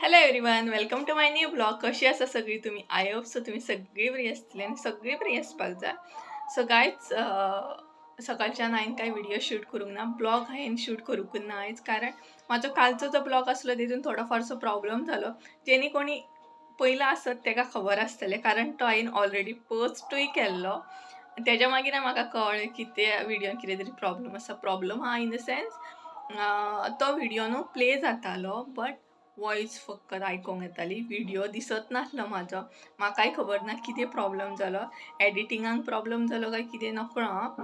Hello everyone, welcome to my new blog. कशी आसा सगळी तुम्ही? I hope so तुम्ही सगळी बरी आसतली आनी सगळी बरी आसपाक जाय. सो गायज, सकाळच्यान हांवें कांय व्हिडिओ शूट करूंक ना, ब्लॉग हांवें शूट करूंक ना आयज, कारण म्हाजो कालचो जो ब्लॉग आसलो तितून थोडो फारसो प्रॉब्लम जालो. जेणी कोणी पयला आसत तेका खबर आसतलें, कारण तो हांवें ऑलरेडी पोस्टूय केल्लो. तेज्या मागीर म्हाका कळ्ळें की ते व्हिडियोन कितें तरी प्रॉब्लम आसा. प्रॉब्लम आहा इन the sense, तो व्हिडियो न्हू प्ले जातालो बट वॉयस फकत आयकोंक येताली, व्हिडियो दिसत नासलो म्हाजो. म्हाकाय खबर ना कितें प्रॉब्लम जालो, एडिटिंगाक प्रॉब्लम जालो काय कितें नकळो हांव.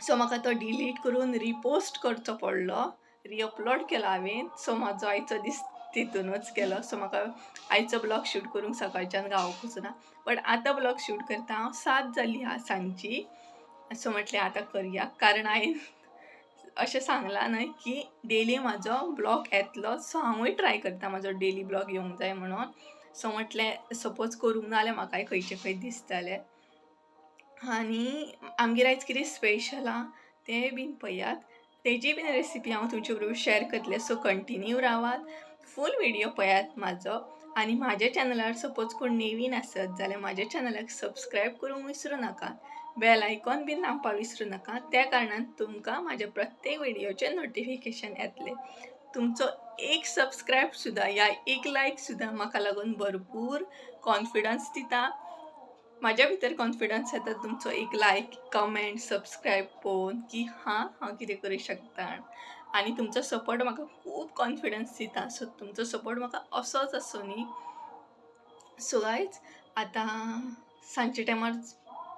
सो म्हाका तो डिलीट करून रिपोस्ट करचो पडलो, रिअपलोड केलो हांवें. सो म्हाजो आयचो दीस तितूनच गेलो. सो म्हाका आयचो ब्लॉग शूट करूंक सकाळच्यान गावकूच ना, बट आतां ब्लॉग शूट करता हांव. 7 जाली आहा सांजची. सो म्हटलें आतां करया, कारण हांवें अशें सांगलां न्हय की डेली म्हाजो ब्लॉग येतलो. सो हांवूय ट्राय करता म्हाजो डेली ब्लॉग येवंक जाय म्हणून. सो म्हटलें सपोज करूंक ना जाल्यार म्हाकाय खंयचे खंय दिसतलें. आनी आमगेर आयज कितें स्पेशल आहा तें बीन पळयात, तेजी बीन रेसिपी हांव तुमचे बरोबर शेअर करतलें. सो कंटिन्यू रावात, फूल व्हिडिओ पळयात म्हाजो. आनी म्हाज्या चॅनलार सपोज कोण नवीन आसत जाल्यार म्हाज्या चॅनलाक सबस्क्रायब करूंक विसरूं नाका, बेल आयकॉन बीन दामपाक विसरूं नाका. त्या कारणान तुमकां म्हाज्या प्रत्येक व्हिडियोचें नोटिफिकेशन येतलें. तुमचो एक सबस्क्रायब सुद्दां या एक लायक सुद्दां म्हाका लागून भरपूर कॉन्फिडन्स दिता, म्हाज्या भितर कॉन्फिडन्स येता तुमचो एक लायक, कमेंट, सबस्क्रायब पळोवन की हां हांव कितें करूं शकता. आनी तुमचो सपोर्ट म्हाका खूब कॉन्फिडन्स दिता. सो तुमचो सपोर्ट म्हाका असोच आसूं न्ही. सो गायज, आतां सांजच्या टायमार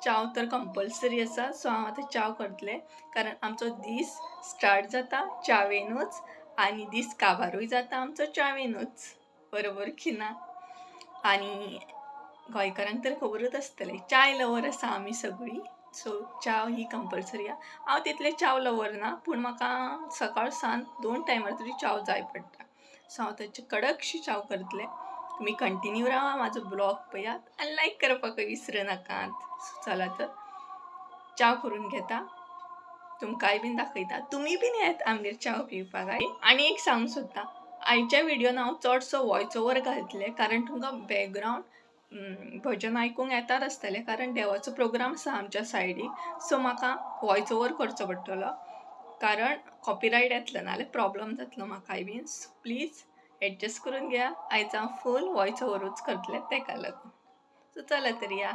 च्याव तर कंपल्सरी आसा. सो हांव आतां च्याव करतलें, कारण आमचो दीस स्टार्ट जाता च्यावेनूच आनी दीस काबारूय जाता आमचो च्यावेनूच, बरोबर की ना? आनी गोंयकारांक तर खबरूच आसतलें, चाय लवर आसा आमी सगळीं. सो च्याव ही कंपल्सरी आहा. हांव तितलें च्याव लवर ना, पूण म्हाका सकाळ सांज 2 टायमार तरी च्याव जाय पडटा. सो हांव ताचे कडकशी च्याव करतलें. तुमी कंटिन्यू रावा, म्हाजो ब्लॉग पळयात आनी लायक करपाकूय विसरूं नाकात. सो चला तर च्याव करून घेता, तुमकांय बीन दाखयता, तुमी बीन येत आमगेर च्याव पिवपाक. आनी एक सांगूंक सोदता, आयच्या व्हिडियोन हांव चडसो वॉयस ओवर घालतलें, कारण तुमकां बॅकग्रावंड भजन आयकूंक येतात आसतलें, कारण देवाचो प्रोग्राम आसा आमच्या सायडीक. सो म्हाका वॉयस ओवर करचो पडटलो, कारण कॉपीरायट येतलो, नाल्यार प्रॉब्लम जातलो म्हाकाय बीन. सो प्लीज एडजस्ट करून घ्या, आयज हांव फूल वॉयस ओवरूच करतलें तेका लागून. सो चला तर या.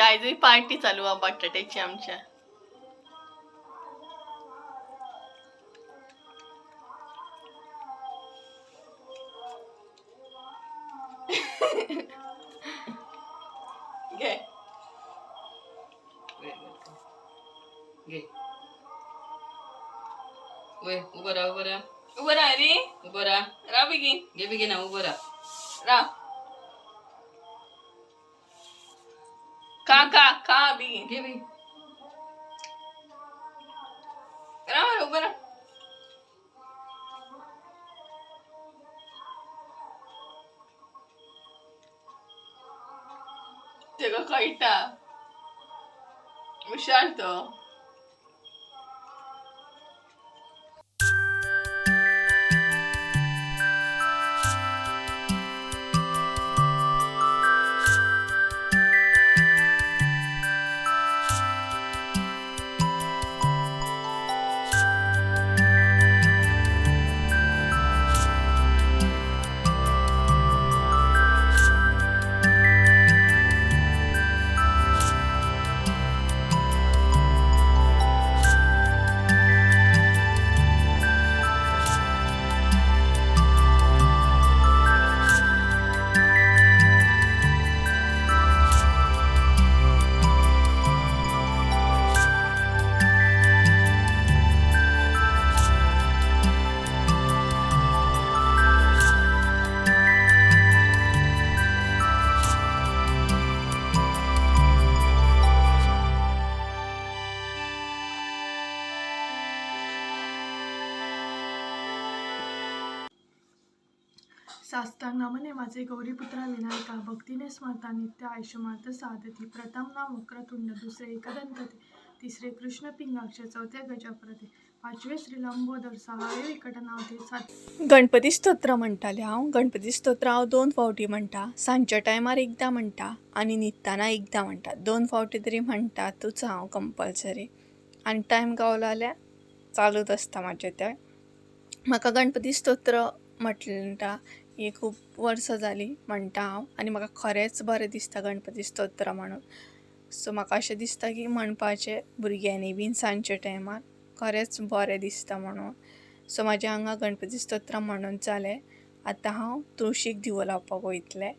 आयजूय पार्टी चालू आहा बटाट्याची आमच्या. घे घे, उभं राहा, उभं राहा, उभं राहा रे, उभं राहा, राव बेगीन, घे बेगीन, उभं राहा, राव. खा खा खा बेगीन, घे बेगीन, राव उभं राहा. तेका कळटा, हुशार तो. ऐकता नमने माझे गौरीपुत्रा विनायका, भक्तीने स्मरता नित्य आयुष्यमार्थ साधती. प्रथम नाम वक्रतुंड, दुसरे एकदंत ते, तिसरे कृष्ण पिंगाक्ष, चौथे गजाप्रते, पाचवे श्री लंबोदर, सहावे विकट नाव ते, सात गणपती स्तोत्र म्हणटालें हांव. गणपती स्तोत्र हांव 2 फावटी म्हणटा. सांजच्या टायमार एकदां म्हणटा आनी न्हिदतना एकदां म्हणटा. 2 फावटी तरी म्हणटातूच हांव कंपल्सरी. आनी टायम गावलो जाल्यार चालूच आसता म्हाजें तें. म्हाका गणपती स्तोत्र म्हणटा ही खूब वर्सां जालीं म्हणटा हांव आनी म्हाका खरेंच बरें दिसता गणपती स्तोत्र म्हणून. सो म्हाका अशें दिसता की म्हणपाचें भुरग्यांनी बीन सांजच्या टायमार खरेंच बरें दिसता म्हणून. सो म्हाज्या हांगा गणपती स्तोत्र म्हणून जालें. आतां हांव तुळशीक दिवो लावपाक वयतलें.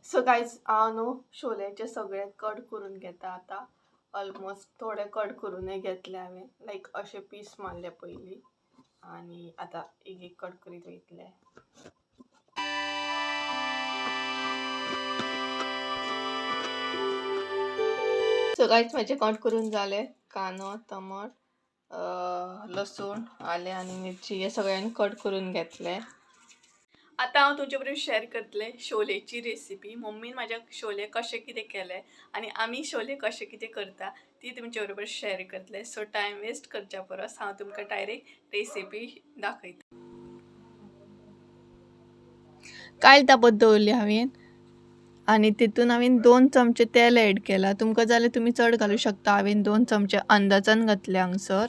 सो गायज, हांव न्हू शोल्याचे सगळे कट करून घेता आतां. ऑलमोस्ट थोडे कट करूनय घेतले हांवें, लायक अशे पीस मारले पयलीं आनी आतां एक एक कट करीत वयतले. सो गायज, म्हाजे कट करून जाले. कांदो, टमाट, लसूण, आलें आनी मिरची हे सगळ्यांनी कट करून घेतले. आतां हांव तुमचे बरोबर शेअर करतलें शोलेची रेसिपी. मम्मीन म्हाज्या शोले कशें कितें केलें आनी आमी शोले कशें कितें करता ती तुमचे बरोबर शेअर करतलें. सो टायम वेस्ट करच्या परस हांव तुमकां डायरेक्ट रेसिपी दाखयता. कायल तापत दवरली हांवें आनी तितून हांवें 2 चमचे तेल एड केलां. तुमकां जाल्यार तुमी चड घालूं शकता. हांवें 2 चमचे अंदाजान घातले हांगसर.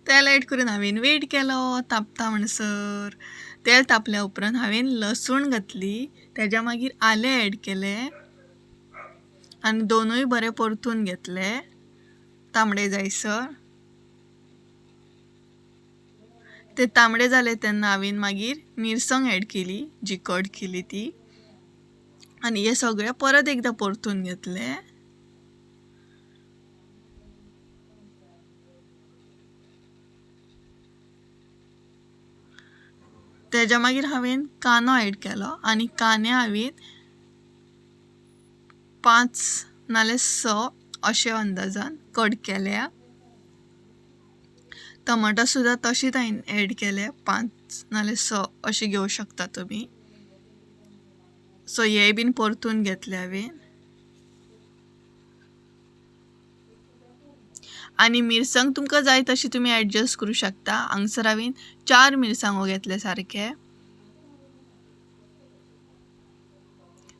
तेल एड करून हांवें वेट केलो तापता म्हणसर. तेल तापल्या उपरांत हांवें लसूण घातली, तेज्या मागीर आलें एड केलें आनी दोनूय बरें परतून घेतले तांबडे जायसर. ते तांबडे जाले तेन्ना हांवें मागीर मिरसांग एड केली जी कट केली ती, आनी हे सगळें परत एकदां परतून घेतलें. तेज्या मागीर हांवें कांदो एड केलो आनी कांदे हांवें 5 नाल्यार 6 अशे अंदाजान कट केल्या. टमाटा सुद्दां तशीच हांवें एड केले, 5 नाल्यार 6 अशे घेवं शकता तुमी. सो हे बीन परतून घेतले हांवें. आनी मिरसांग तुमकां जाय तशी तुमी एडजस्ट करूं शकता. हांगसर हांवें 4 मिरसांगो घेतले सारके.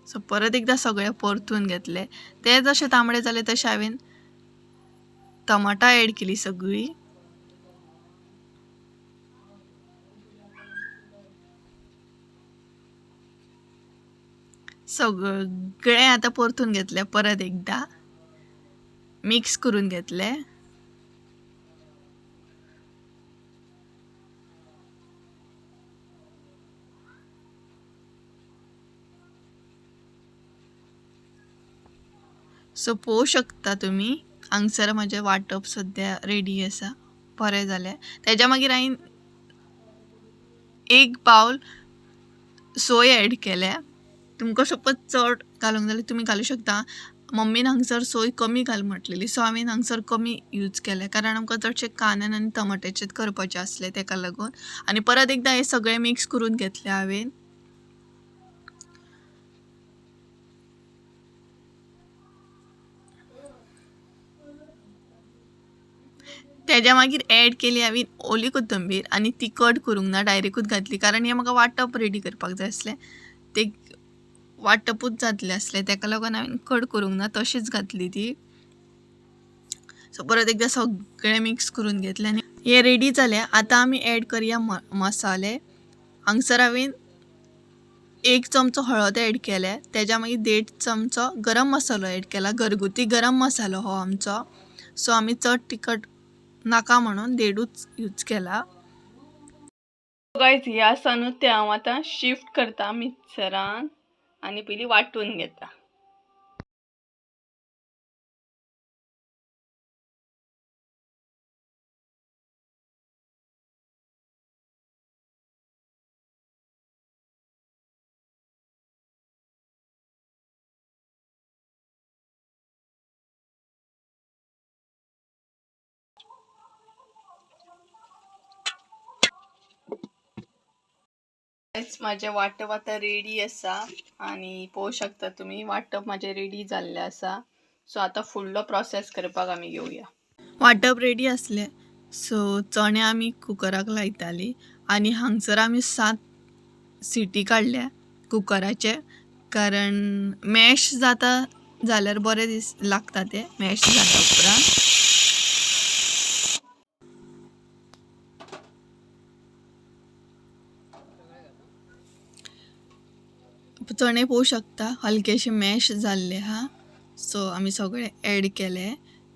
सो परत एकदां सगळें परतून घेतले. ते जशे तांबडे जाले तशें हांवें टमाटां एड केली सगळीं. सगळें आतां परतून घेतलें, परत एकदां मिक्स करून घेतलें. सो पळोवंक शकता तुमी हांगसर म्हाजें वांटप सद्या रेडी आसा, बरें जालें. तेज्या मागीर हांवें 1 बावल सोय एड केल्या. तुमकां सपोज चड घालूंक जाल्यार तुमी घालूं शकता. मम्मीन हांगसर सोय कमी घाल म्हटलेली, सो हांवें हांगसर कमी यूज केलें, कारण आमकां चडशें कांद्यान आनी टमाट्याचेच करपाचें आसलें तेका लागून. आनी परत एकदां हें सगळें मिक्स करून घेतलें हांवें. तेज्या मागीर एड केली हांवें ओली कोथंबीर आनी ती कट करूंक ना, डायरेक्टूच घातली, कारण हें म्हाका वांटप रेडी करपाक जाय आसलें. ते वांटपूच जातलें आसलें, तेका लागून हांवें कट करूंक ना, तशीच घातली ती. सो परत एकदां सगळें मिक्स करून घेतलें आनी हें रेडी जालें. आतां आमी एड करया मसाले. हांगसर हांवें 1 चमचो हळद एड केले, तेज्या मागीर 1.5 चमचो गरम मसालो एड केला. घरगुती गरम मसालो हो आमचो, सो आमी चड तिखट नाका म्हणून 1.5 यूज केला. गायज हे आसा न्हू ते हांव आतां शिफ्ट करता मिक्सरान आनी पयलीं वांटून घेता. म्हाजें वांटप आतां रेडी आसा आनी पळोवंक शकता तुमी वांटप म्हाजें रेडी जाल्लें आसा. सो आतां फुडलो प्रोसेस करपाक आमी घेवया. वांटप रेडी आसलें, सो चणे आमी कुकराक लायताली आनी हांगसर आमी 7 सिटी काडल्या कुकराचे, कारण मॅश जाता जाल्यार बरें दीस लागता ते मॅश जाल्या उपरांत. चणे पळोवंक शकता हलकेशे मॅश जाल्ले आहा. सो आमी सगळे एड केले.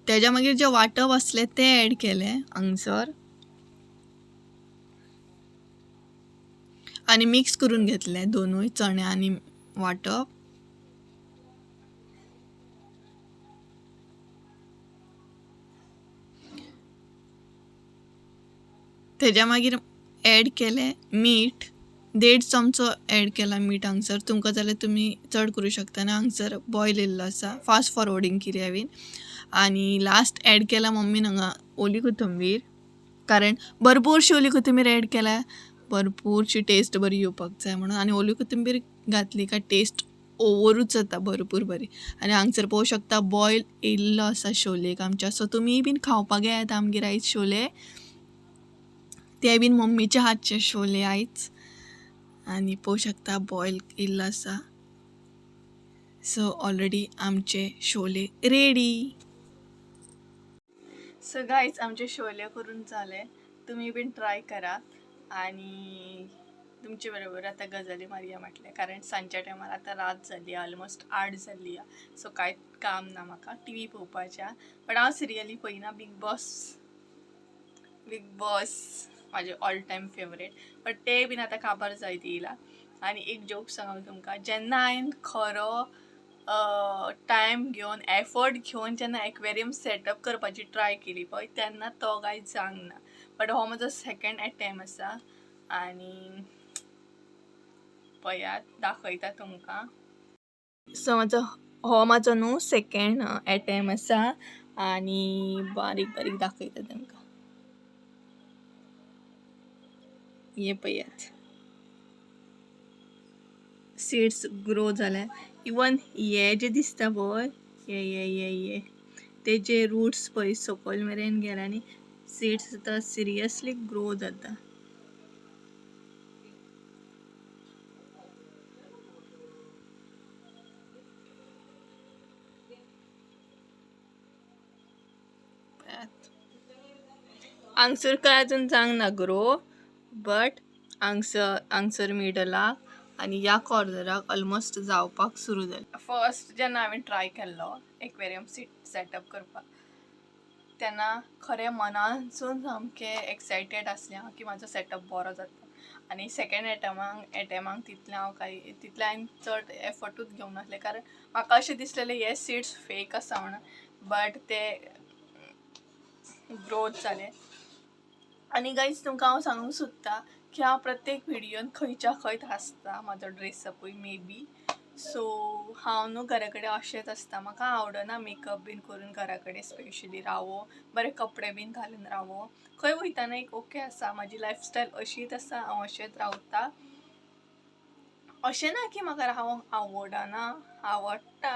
तेज्या मागीर जे वांटप आसलें तें एड केलें हांगसर आनी मिक्स करून घेतलें दोनूय चणे आनी वांटप. तेज्या मागीर एड केलें मीठ, 1.5 चमचो एड केला मीठ हांगसर. तुमकां जाल्यार तुमी चड करूं शकता. आनी हांगसर बॉयल येयल्लो आसा, फास्ट फॉरवर्डींग केली हांवें. आनी लास्ट एड केला मम्मीन हांगा ओली कोथंबीर, कारण भरपूरशी ओली कोथंबीर एड केल्या, भरपूरशी टेस्ट बरी येवपाक जाय म्हणून. आनी ओली कोथंबीर घातली काय टेस्ट ओवरूच जाता भरपूर बरी. आनी हांगसर पळोवंक शकता बॉयल येयल्लो आसा शोलेक आमच्या. सो तुमीय बीन खावपाक येयात आमगेर आयज शोले, ते बीन मम्मीच्या हातचे शोले आयज. आनी पळोवंक शकता बॉयल येयल्लो आसा. सो ऑलरेडी आमचे शोले रेडी. सो गायज आमचे शोले करून जाले, तुमी बीन ट्राय करात आनी तुमचे बरोबर आतां गजाली मारया म्हटलें, कारण सांजच्या टायमार आतां रात जाली, ऑलमोस्ट 8 जाल्ली आहा. सो कांयच काम ना म्हाका टी व्ही पळोवपाच्या, बट हांव सिरियली पळयना. बीग बॉस म्हाजें ऑल टायम फेवरेट, बट ते बीन आतां काबार जायत येयला. आनी एक जोक सांगू तुमकां, जेन्ना हांवें खरो टायम घेवन एफर्ट घेवन जेन्ना एक्वेरियम सेटअप करपाची ट्राय केली पळय तेन्ना तो कांय जावंक ना, बट हो म्हजो सेकेंड एटेम्प आसा आनी पळयात दाखयता तुमकां. सो म्हजो हो म्हाजो न्हू सेकेंड एटेम्प आसा आनी बारीक बारीक दाखयता तुमकां. हे पळयात सीड्स ग्रो जाल्या. इवन हे जे दिसता पळय हे हे हे हे तेजे रुट्स पळय सकयल मेरेन गेले आनी सीड्स आतां सिरियसली ग्रो जाता. हांगसर काय अजून जावंक ना ग्रो, बट हांगसर मिडलाक आनी ह्या कॉर्नराक ऑलमोस्ट जावपाक सुरू जालें. फर्स्ट जेन्ना हांवें ट्राय केल्लो एक्वेरियम सेटअप करपाक तेन्ना खरें मनानसून सामकें एक्सायटेड आसलें हांव की म्हाजो सेटअप बरो जाता. आनी सेकेंड एटेमाक तितलें हांव कांय तितलें हांवें चड एफर्टूच घेवंक नासलें, कारण म्हाका अशें दिसलेलें हे सीड्स फेक आसा म्हणून, बट ते ग्रोथ जाले. आनी गायज तुमकां हांव सांगूंक सोदतां की हांव प्रत्येक व्हिडियोन खंयच्या खंय आसता म्हाजो ड्रेसअपूय मे बी. सो हांव न्हू घरा कडेन अशेंच आसता, म्हाका आवडना मेकअप बीन करून घरा कडेन स्पेशली रावो, बरे कपडे बीन घालून रावो. खंय वयतना एक ओके आसा, म्हाजी लायफस्टायल अशीच आसा, हांव अशेंच रावता. अशें ना की म्हाका रावंक आवडना, आवडटा.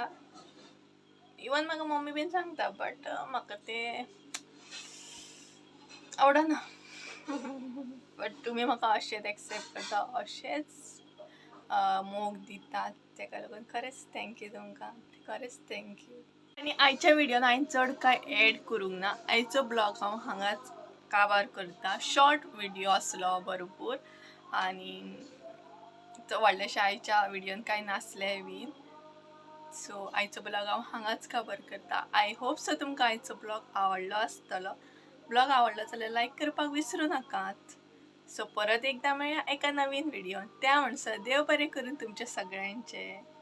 इवन म्हाका मम्मी बीन सांगता, बट म्हाका तें आवडना. बट तुमी म्हाका अशेंच एक्सेप्ट करता, अशेंच मोग दितात तेका लागून खरेंच thank you तुमकां, खरेंच thank you. आनी आयच्या व्हिडियोन हांवें चड कांय एड करूंक ना. आयचो ब्लॉग हांव हांगाच काबार करता. शॉर्ट व्हिडियो आसलो भरपूर आनी व्हडलेशें आयच्या व्हिडियोन कांय नासलें बीन. सो आयचो ब्लॉग हांव हांगाच काबार करता. I hope so तुमकां आयचो ब्लॉग आवडलो आसतलो. ब्लॉग आवडलो जाल्यार लायक करपाक विसरूं नाकात. सो परत एकदां मेळया एका नवीन व्हिडियोन. त्या म्हणसर देव बरें करूं तुमच्या सगळ्यांचें.